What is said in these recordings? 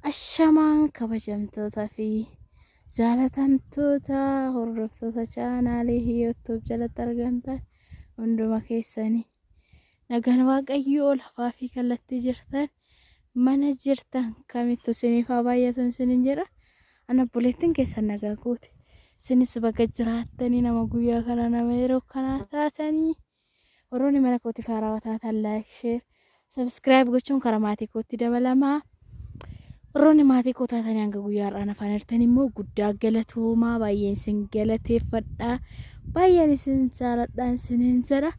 Ashamaan kabajamtoota fi jaalatamtoota hordoftoota chaanaalii Hiyyootuub jalatti argamtan hunduma keessanii nagaan Waaqayyoo lafaa fi kallattii jirtan mana jirtan kamittu isiniif haa baay'atu isinin jedha. Ana obboleettiin keessan nagaa kooti. Isinis baga jiraattanii nama guyyaa kana nama yeroo kanaa taatanii. Warroonni mana kootiif haarawaa taatan like, share, subscribe gochuun karaa maatii kootti dabalamaa. Warroonni maatii koo taatanii hanga guyyaa har'aan afaan jirtan immoo guddaa galatoomaa, baay'een isin galateeffadha, baay'een isin jaaladha isiniin jedha.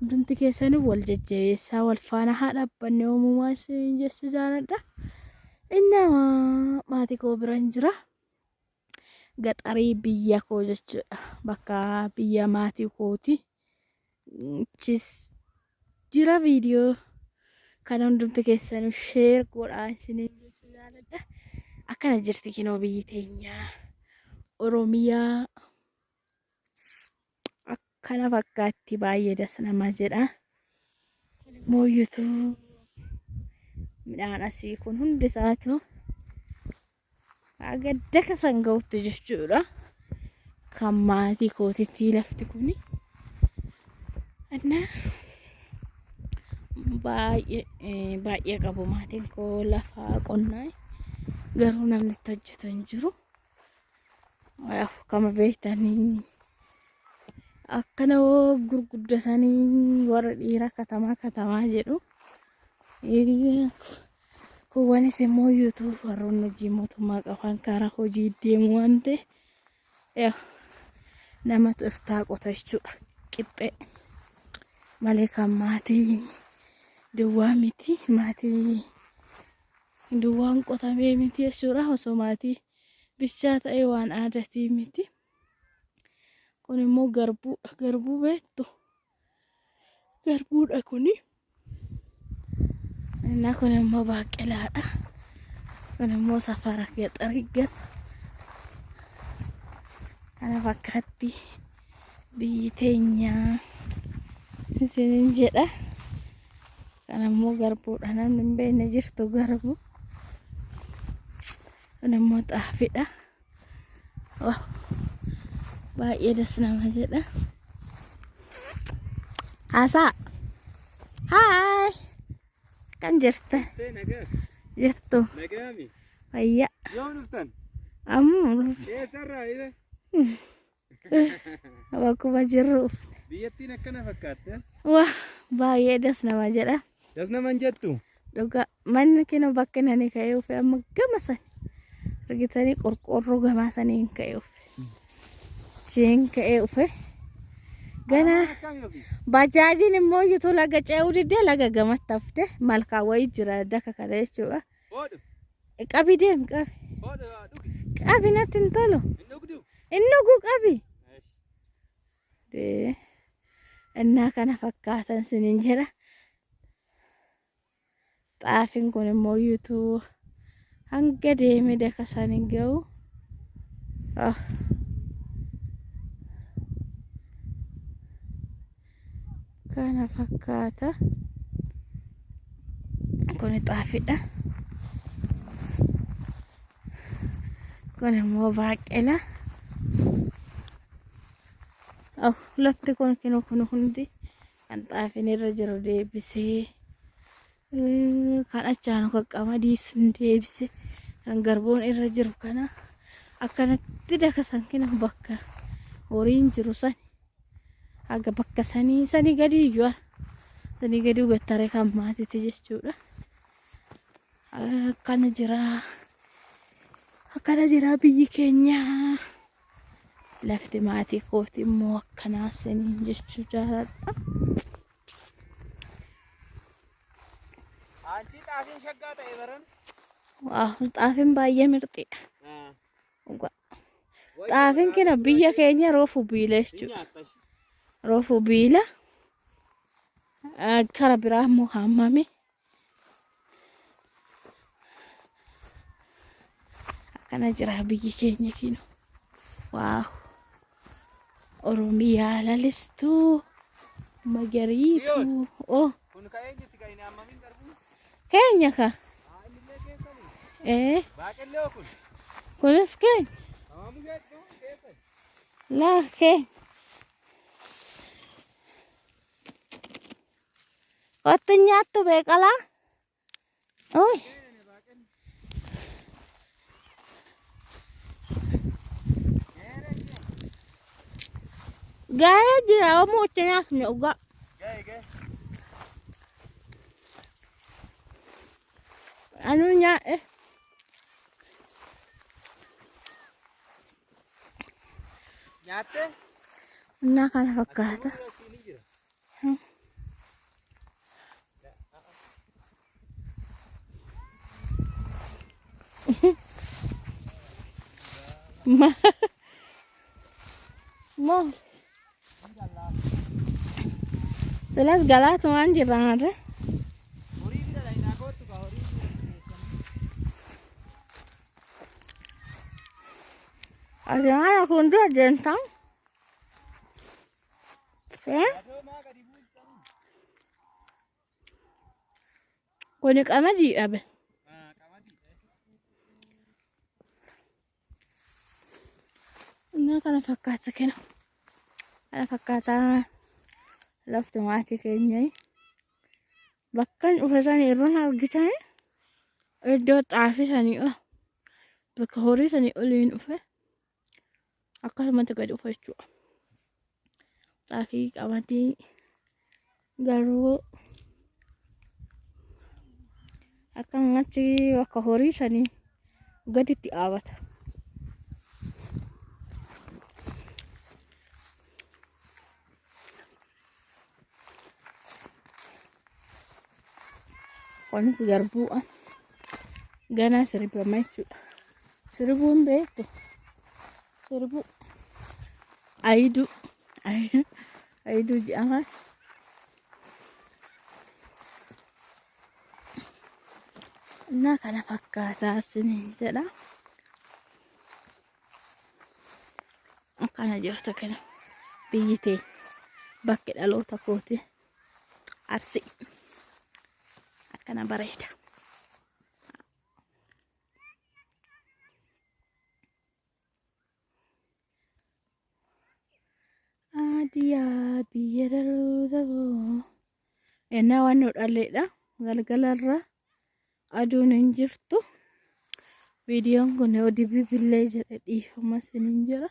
Hundumti keessanuu wal jajjabeessaa, wal faana haa dhaabbanne uumamaa isiniin jechuu jaaladha. Inni maatii koo biran jira. Gaxarii biyya koo jechuudha. Bakka biyya maatii kooti. Achis jira viidiyoo kana hundumti keessanuu sheer godhaa isiniin jechuu jaaladha. Akkana jirti kinoo biyyi teenya Oromiyaa akkana fakkaatti, baay'ee das nama jedha. Mooyyutuu midhaan asii kun hundi isaatu haga daka san ga'utti jechuudha. Kan maatii kootitti lafti kuni. Innaa baay'ee baay'ee qabu maatiin koo lafa qonnaa, garuu namni itti hojjetu hin jiru. Akkuma beektanii akkana gurguddatanii warra dhiira katamaa katamaa jedhu. Kuwwanis immoo yuutuu warroonni hojii mootummaa qaban karaa hojii deemu waan ta'eef namatu iftaa qota jechuudha. Qixxee malee kan maatii duwwaa miti. Maatii duwwaan qotamee miti jechuudha. Osoo maatii bichaa ta'e waan aadatii miti. Kun immoo garbuudha. Garbuu beektu? Garbuudha kuni. Innaa kun immoo baaqelaadha. Kun immoo safara gaxarii gala. Kana fakkaatti biyyi teenya isinin jedha. Kana immoo garbuudha. Namni hin beekne jirtu garbu. Kun immoo xaafiidha. Baay'ee das nama jedha. Haasaa. Haay. Akkam jirta? Jirtu. Nagaami. Fayyaa. Yoom dhuftan? Ammoo Eessarraa ile? bakkuma jirru. Biyyattiin akkana fakkaatte. Wah, baay'ee das nama jedha. Das nama hin jettu? Dhugaa manni kina bakka inni ka'ee ufe amma gama san argitanii, qorqoorroo gamaa saniin ka'ee ufe. Jeen ka'ee ufe. Ganaa Akkami ofii? Baajaajiin immoo yuutuu laga ce'uu diddee laga gamatti hafte, malkaa wayii jira daka kana jechuudha. Hodhu. Qabi, deemi, qabi. Hodhu, dhugi. Qabi, natti hin tolu. Hin dhugdu? Hin dhugu, qabi. Innaa kana fakkaatan sinin jira. Xaafiin kun immoo yuutuu hanga deeme daka san hin ga'u. Ah. Kana fakkaata. Kun xaafiidha. Kun immoo baaqelaa. Oh, lafti kun kinu kun hundi kan xaafiin irra jiru deebisee, kan achaanu kan qamadii sun deebise, kan garboon irra jiru kana akkanatti daka san kina bakka horiin jiru san haga bakka sanii sanii gadi iyyuu sanii gadi gattare kan maatiiti jechuudha. Akkana jira. Akkana jira biyyi keenya. Lafti maatii kooti immoo akkanaa saniin jechuu jaaladha. Aanchi xaafiin shaggaa ta'e baran. Waaw, xaafiin baay'ee mirxiidha. Dhugaa. Xaafiin kina biyya keenya roofu biila jechuudha. Roofu biila. Kara biraa immoo hammame. Akkana jira biyyi keenya kino. Waaw. Oromiyaa lalistuu magariituu. Oh, Kun ka'ee jirti kan hin hammamiin garbuu. Keenya ka. Innillee keessanii. Ee, Baaqellee kun. Kunis keenya. Amaamu keessa keessa. Laa, keenya. Kottu nyaattu beekalaa. Uy. Gaarii jira oomoo itti nyaatne dhugaa. Ga'e ga'e. Anuu nyaadhe. Nyaattee? Innaa kana fakkaata. Asiin hin jira. Maal? Silas galaatumaan jirra har'a. Horii bira laayinaa kootu kaa horii bira. Ati maal fuuldura deemtaa? Eh? Adoo maa gadi buustanii? Kuni qamadii dhabe. Qamadii. Innaa kana fakkaata kenna. Kana fakkaataa lafti maatii keenya. Bakka dhufe sanii irraan argitan iddoo xaafii saniidha. Bakka horii sanii oliin dhufe akkasumatti gadi dhufe jechuudha. Xaafii, qamadii, garuu akkanumatti bakka horii sanii gaditti dhaabata. Kunis garbuudha. Ganaa sirbama jechuudha. Sirbuun beektu? Sirbuu. Ayiduu. Ayiduu jedhama. Innaa kana fakkaataa isiniin jedha. Akkana jirtu kana biyyi tee bakki dhaloota kooti Arsii. Akkana bareeda. Adiyaa biyya dhaloota koo. Ennaa waan nu dhalleedha. Galgalarra aduun hin jirtu. Viidiyoon kun odii bibillee jedhe, dhiifama isiniin jira.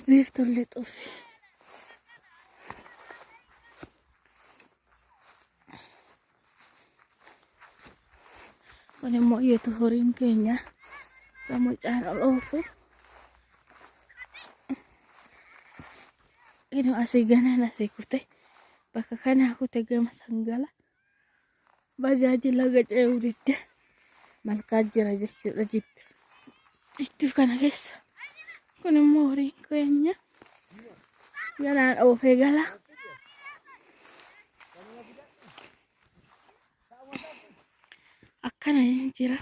Biiftuun lixuuf. Kun immoo yeetu horiin keenya mucaan ol oofu. Inni asii ganaan asii kute, bakka kanaa kute, gama sangala bajaaji laga ce'uu didde malkaa jira jechuudha jidduu kana keessa. Kun immoo horiin keenya ganaan oofee gala. Akkana jira.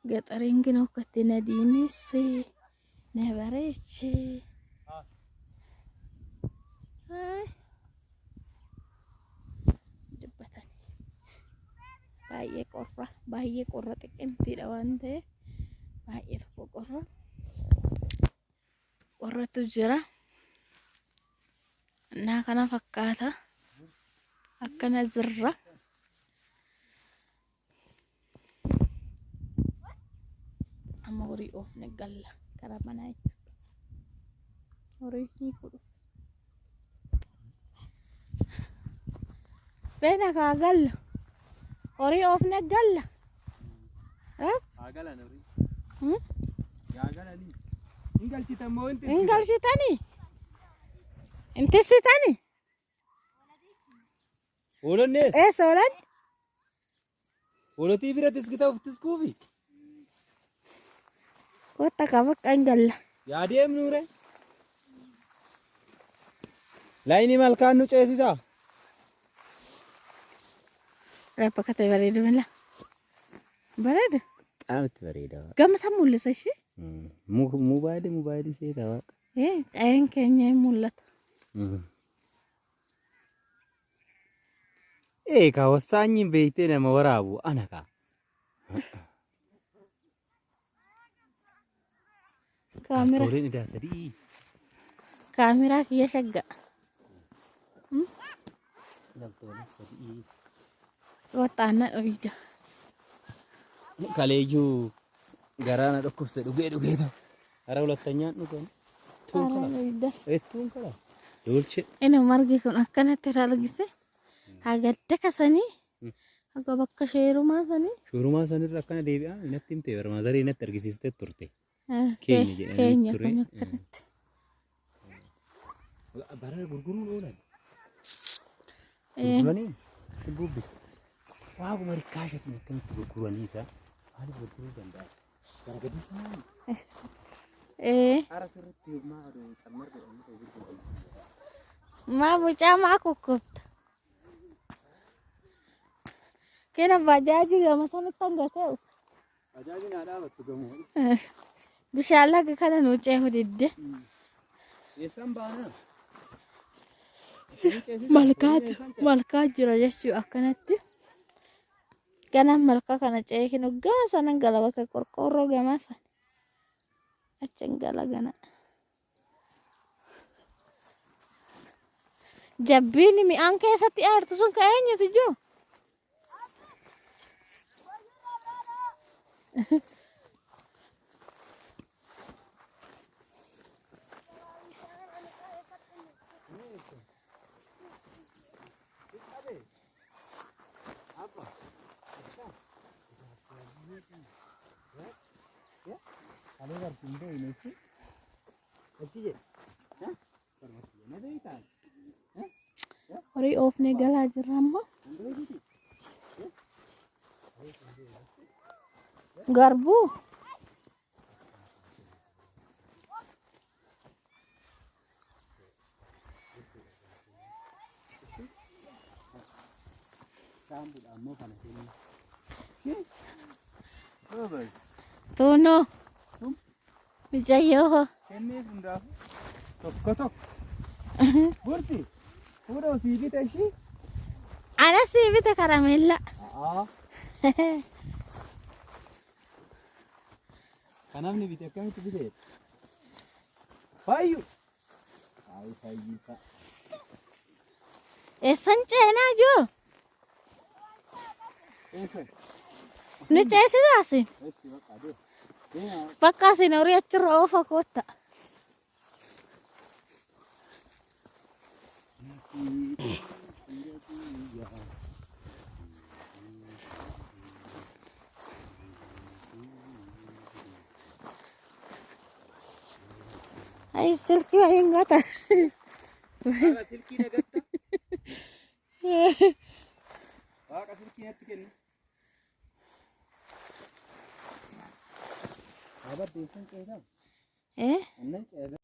Gaxariin kun akkatti na diimesse, na bareeche. Ay. Dubbatani. Baay'ee qorra, baay'ee qorra, xiqqimtiidha waan ta'eef baay'ee tokko qorra. Qorratu jira. Innaa kana fakkaata. Akkana jirra. Amma horii oofne galla gara manaa jechuudha. Horii hiikuu dhufe. Beena kaa galla. Horii oofne galla. Eh? Haa galan horii. Hmm? Yaa galanii. Hin galchitan moo hin Hin galchitanii? Hin tissitanii? Hoolonnees. Eessa oolan? Hoolotii bira tiskita of tiskuufi. Kotta kaa, bakka hin galla. Yaa deemnuure. Laayinii malkaan nu ceesisaa. Bakka ta'e bareedu mila. Bareedu. Qaamatti bareeda. Gama san mul'isa ishee. Mobaayilii mobaayilii seeta waaqa. Ee, qa'een keenya hin mul'ata. Ee kaa, wasaanyiin beektee nama waraabu ana kaa. Kaamera Tooleen idaa sadii. kaameraa kiyya shagga. Lamtooleen sadii. Waxaanna dhoyda. Kaleeyyuu garaa na dhukkubse dhugee dhugee ta'u. Hara hulatanyaan dhugan. Tuun Hara kala. dhoyda. Tuun kala. Dolche. Inni margi kun akkanatti irra argite hagadda kasanii haga bakka sheerumaa sanii Shurumaa sanirra akkana deebi'aa natti himte barmaazarii natti argisiistee turte. Keenya jedhanii keenya ture. kun akkanatti. Bara gurguruun oolan. Gurguranii gurgurbi. Waaguma rikkaashatiin akkamitti gurguranii isaa maaliif gurguruu danda'a? Gara gadi isaa hara sirriitti maa oduu cammar godhanii ta'u gurguranii. Maa mucaa maa kukkubta? Kena bajaajii gama sanatti hanga ta'u. Bajaajii naa dhaabattu gamoo. Bishaan laga kana nuu ceehu didde. Eessaan baanaa? Malkaatu malkaa jira jechuu akkanatti. Ganaan malkaa kana ceekinu gama sanan gala bakka qorqoorroo gama sana. Achin gala gana. Jabbiin mi'aan keessatti aartu sun ka eenyuti jiru? Kalee barsiin beekne itti. Achi jedhe. Na beektaa? Horii oofnee galaa jirra amma. Garbuu. Shaambuudha ammoo kana kennu. Goobas. Tuunoo. Mucayyoo. Kenneef hundaafuu tokko tokko. Burti. Fuudha osii bita ishii. Ana sii bita karameellaa. A'aa. Kan namni bite akkamitti bite? Faayyu. Faayyu faayyu fa'a. Eessan ceenaa jiru? Eessa? Nu ceesisaa isin? Eessi bakka deema. Deema. Bakka isin horii achirra oofa kootta. Ay silkii waa hin gata. Waaqa silkii na gatta. Waaqa silkii natti kenni. Dhaabadde eessan ceetaa? Eh? Annan ceetaa.